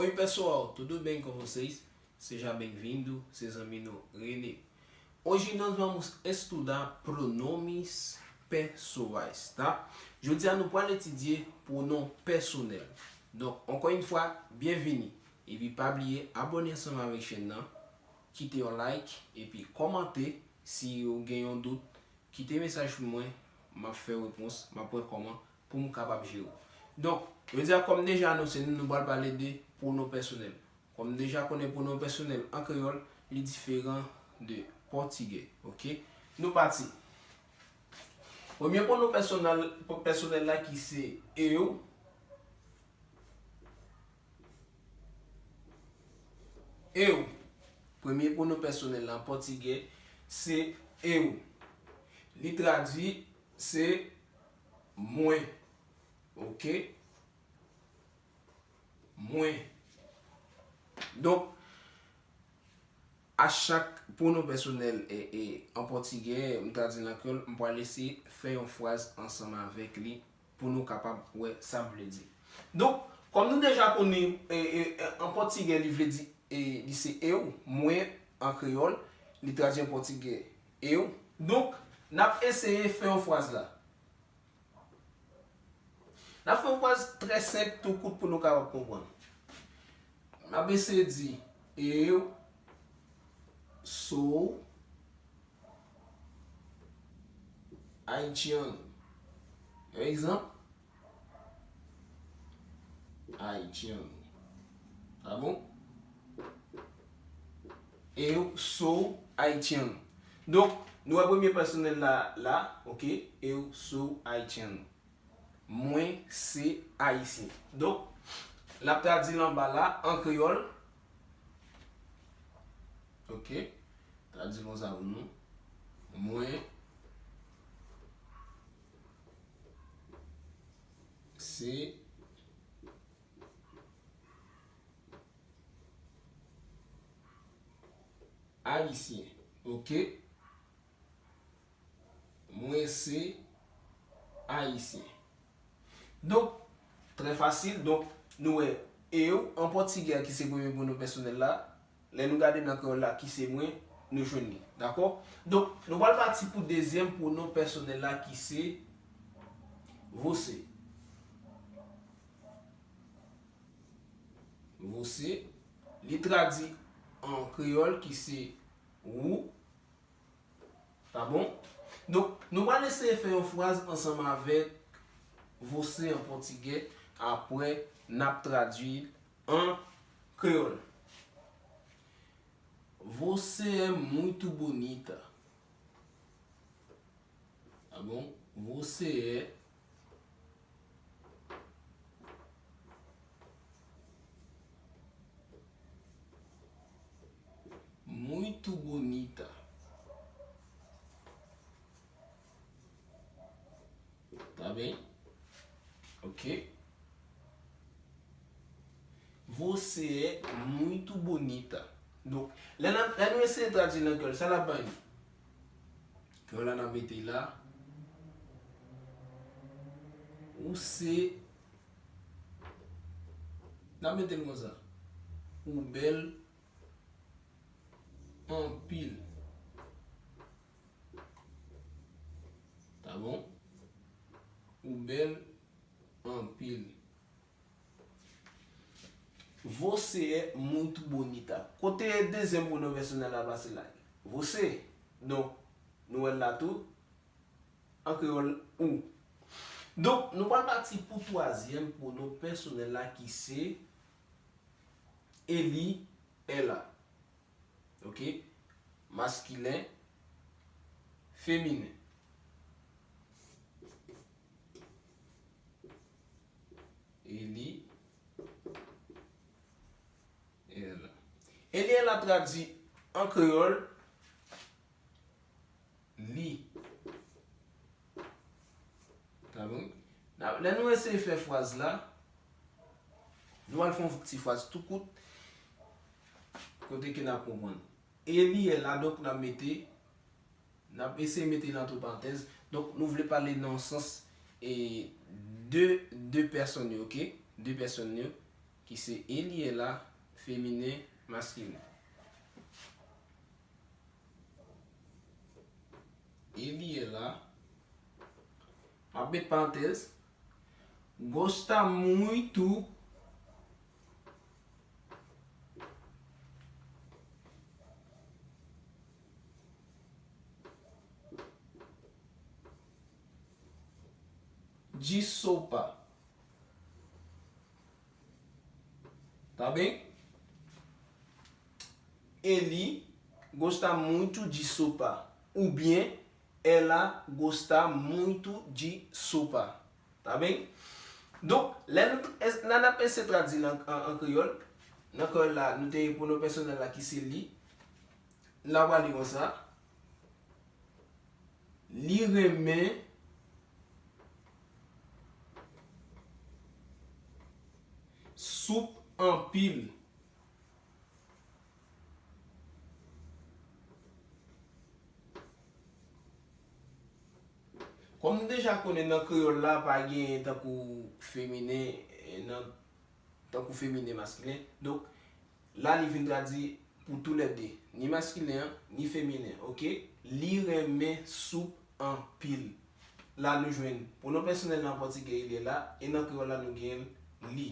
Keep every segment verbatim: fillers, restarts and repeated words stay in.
Oi, pessoal, tudo bem com vocês? Seja bem-vindo, se zanmi nou Rene. Hoje nós vamos estudar pronomes pessoais, tá? Jodi a nou pral etidye pwonon pèsonèl. Donk, encore une fois, bienvenue. Epi pa bliye abòne ansanm avèk chèn nan, kite yon like, epi kòmante si w gen yon dout, kite mesaj pou mwen, m ap fè repons, m ap wè kòman pou m kapab jere w. Donk, jodi a, kòm deja anonse nou, nou pral pale de pwonon pèsonèl. Kòm nou deja konnen, pwonon pèsonèl an kreyòl, li diferan de pòtigè, oke? Nou pati. Premye pwonon pèsonèl, pèsonèl la ki se eu. Eu. Premye pwonon pèsonèl la an pòtigè se eu. Li tradui se mwen. Oke? Mwen. Donk, a chak pwonon pèsonèl e, e, an pòtigè, m ta di l an kreyòl, m pral eseye fè yon fraz ansanm avèk li pou nou kapab wè sa m vle di. Donk, kòm nou deja konnen, e, e, e, an pòtigè, li vle di, e, li se eu, mwen, an kreyòl, li tradui an pòtigè eu. Donk, n ap eseye fè yon fraz la. N ap fè yon fraz trè senp, tou kout pou nou kapab konprann. M ap eseye di, eu sou Haitian. Yon egzanp. Haitian. Tá bom? Eu sou Haitian. Donk, nou wè premye pèsonèl la, la, oke? Eu sou Haitian. Mwen se Ayisyen. Donk, l ap tradui l anba la, an kreyòl. Oke? Tradui l konsa pou nou. Mwen se Ayisyen. Oke? Mwen se Ayisyen. Donk, trè fasil. Donk, nou wè eu an pòtigè a ki se premye pwonon pèsonèl la. Lè nou gade nan kreyòl la ki se mwen, nou jwenn li. Dakò? Donk, nou pral pati pou dezyèm pwonon pèsonèl la ki se você. Você. Li tradui an kreyòl ki se ou. Tá bom? Donk, nou pral eseye fè yon fraz ansanm avèk você an pòtigè, apre n ap tradui l an kreyòl. Você é muito bonita. Tá bom? Você é muito bonita. Tá bem? Ok? Você é muito bonita. Donk, lè n ap, lè nou eseye tradui l an kreyòl, sa l ap bay nou? Kreyòl la n ap mete la. Ou se, n ap mete l konsa. Ou bèl anpil. Tá bom? Ou bèl anpil. Você é muito bonita. Kote dezyèm pwonon pèsonèl la pase la? Você. Donk, nou wè l la tou. An kreyòl, ou. Donk, nou pral pati pou twazyèm pwonon pèsonèl la ki se ele, ela. Ok? Maskilen, feminen. Ele, ela. Ele, ela tradui an kreyòl, li. Tá bom? N ap, lè nou eseye fè fraz la, nou al fè yon ti fraz tou kout, kote ke n ap konprann. Ele, ela, donk, n ap mete, n ap eseye mete l antre parantèz. Donk, nou vle pale nan sans, e, de, de pèsòn yo, ok? De pèsòn yo. ki se ele, ela, feminen, maskilen. Ele, ela, m ap met parantèz, gosta muito de sopa. Tá bem? Ele gosta muito de sopa. Oubyen, ela gosta muito de sopa. Tá bem? Donk, lè nou, lè n ap eseye tradui l an, an, an kreyòl, nan kreyòl la, nou te gen pwonon pèsonèl la ki se li. N ap li konsa. Li renmen soup anpil. Kòm nou deja konnen nan kreyòl la, pa gen tankou feminen, eh, nan, tankou feminen, maskilen. Donk, la li vin tradui pou toulède, ni maskilen an, ni feminen, oke? Li renmen soup anpil. La nou jwenn pwonon pèsonèl nan pòtigè ele, ela, e nan kreyòl la nou gen li.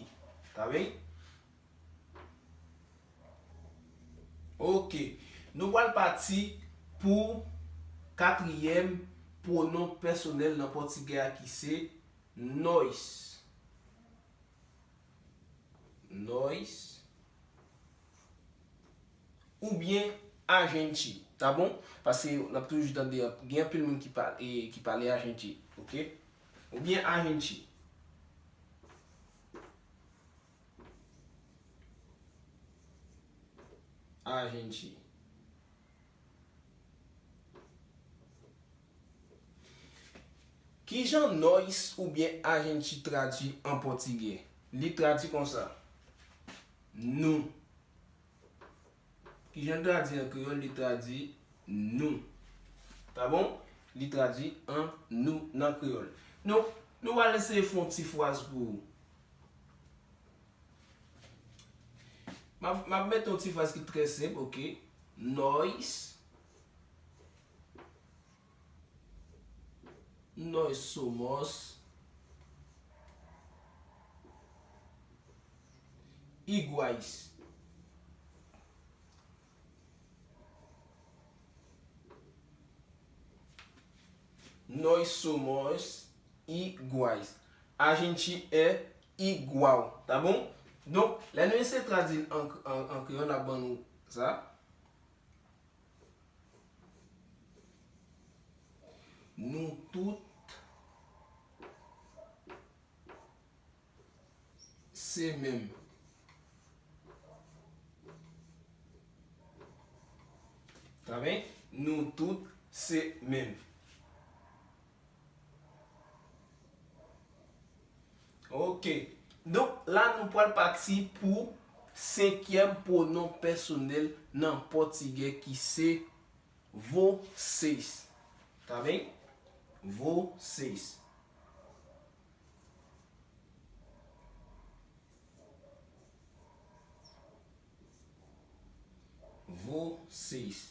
Tá bem? Oke. Nou pral pati pou katriyèm pwonon pèsonèl nan pòtigè a ki se nós. Nós. Oubyen a gente, tá bom? Paske n ap toujou tande, gen anpil moun ki pale, ki pale a gente, oke? Oubyen a gente. A gente. Kijan nós oubyen a gente tradui an pòtigè? Li tradui konsa. Nou. Kijan l tradui an kreyòl? Li tradui nou. Tá bom? Li tradui an nou nan kreyòl. Donk, nou pral eseye fè yon ti fraz pou ou. M ap, m ap mete yon ti fraz ki trè senp, oke? Nós, nós somos iguais. Nós somos iguais. A gente é igual, tá bom? Donk, lè nou eseye tradui l an, an, an kreyòl, l ap ban nou sa. Nou tout se menm. Tá bem? Nou tout se menm. Oke. Donk, la nou pral pati pou senkyèm pwonon pèsonèl nan pòtigè ki se vocês. Tá bem? Vocês. Vocês.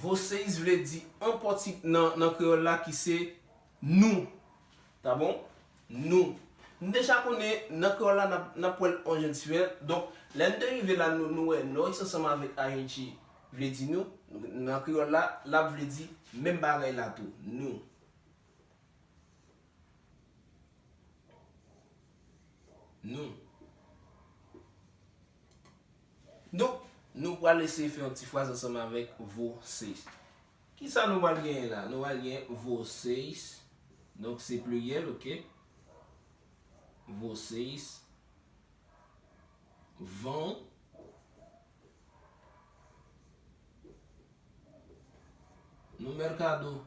Vocês vle di an pòti nan, nan kreyòl la ki se nou. Tá bom? Nou. Nou deja konnen nan kreyòl la n ap, n ap wè l yon jan diferan. Donk, lè n te rive la, nou, nou wè nós ansanm avèk a gente vle di nou. Nan kreyòl la, l ap vle di menm bagay la tou. Nou. Nou. Donk, nou pral eseye fè yon ti fraz ansanm avèk vocês. Kisa nou pral genyen la? Nou pral genyen vocês. Donk, se pliryèl, oke? Vocês vão no mercado.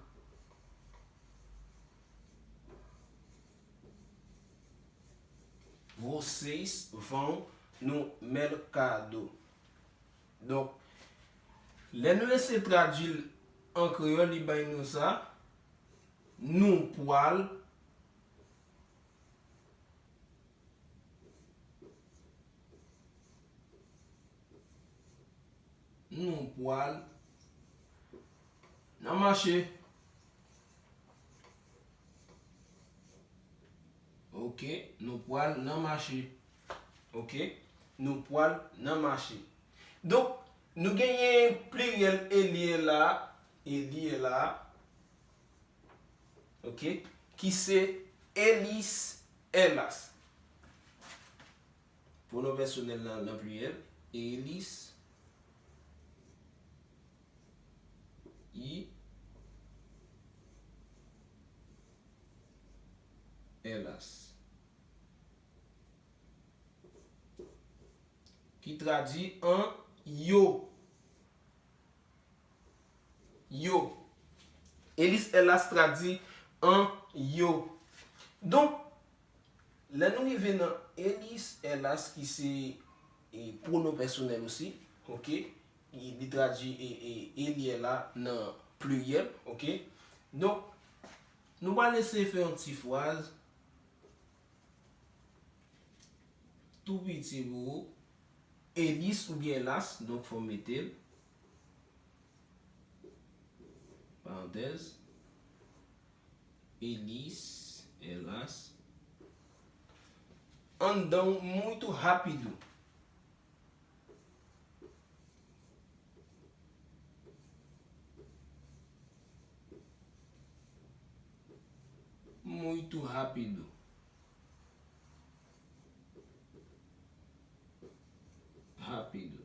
Vocês vão no mercado. Donk, lè nou eseye tradui l an kreyòl, li bay nou sa. Nou pwal. Nou pwal nan mache. Ok, nou pwal nan mache. Ok, nou pwal nan mache. Donk, nou genyen pliryèl Eli, Ela, Eli, Ela, ok, ki se Elis, Elas. Pwonon pèsonèl nan, nan pliryèl, Elis, I, Elas. Ki tradui an yo. Yo. Elis, Elas tradui an yo. Donk, lè nou rive nan Elis, Elas ki se, e, pwonon pèsonèl osi, ok? Li, li tradui, e, e, Eli, Ela nan pliryèl, ok? Donk, nou pral eseye fè yon ti fraz tou piti pou ou. Elis oubyen Elas, donk fò m mete l. Parantèz. Elis, Elas. Andam muito rápido. Muito rápido. Rápido.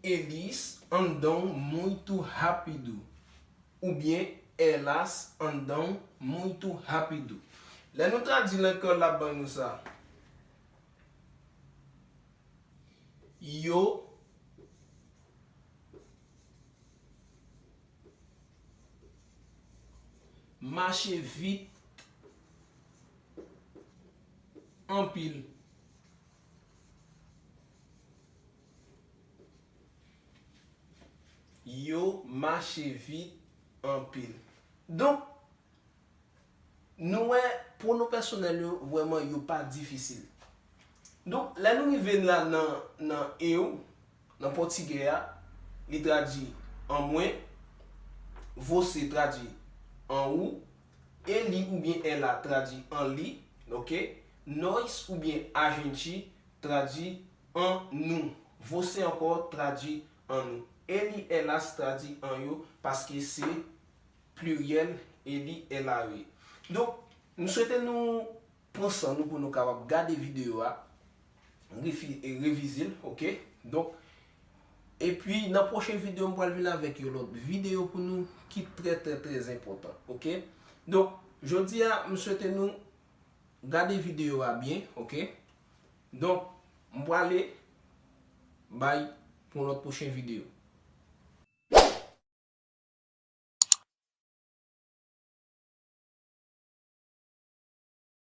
Eles andam muito rápido. Oubyen, elas andam muito rápido. Lè nou tradui nan kreyòl la, ban nou sa. Yo mache vit anpil. Yo mache vit anpil. Donk, nou wè, pwonon pèsonèl yo, vrèman, yo pa difisil. Donk, lè nou rive la nan, nan eu, nan pòtigè a, li tradui an mwen, você tradui an ou, ele oubyen ela tradui an li, ok? Nós oubyen a gente tradui an nou. Você ankò tradui an nou. Ele, elas tradui an yo, paske se pliryèl, ele, ela yo ye. Donk, m swete nou pran san nou pou nou kapab gade videyo a, refi-, e revize l, ok? Donk, epi nan pwochen videyo, m pral vin avèk yon lòt videyo pou nou ki trè, trè, trè enpòtan, ok? Donk, jodi a, m swete nou gade videyo a byen, ok? Donk, m prale bay pou yon lòt pwochen videyo.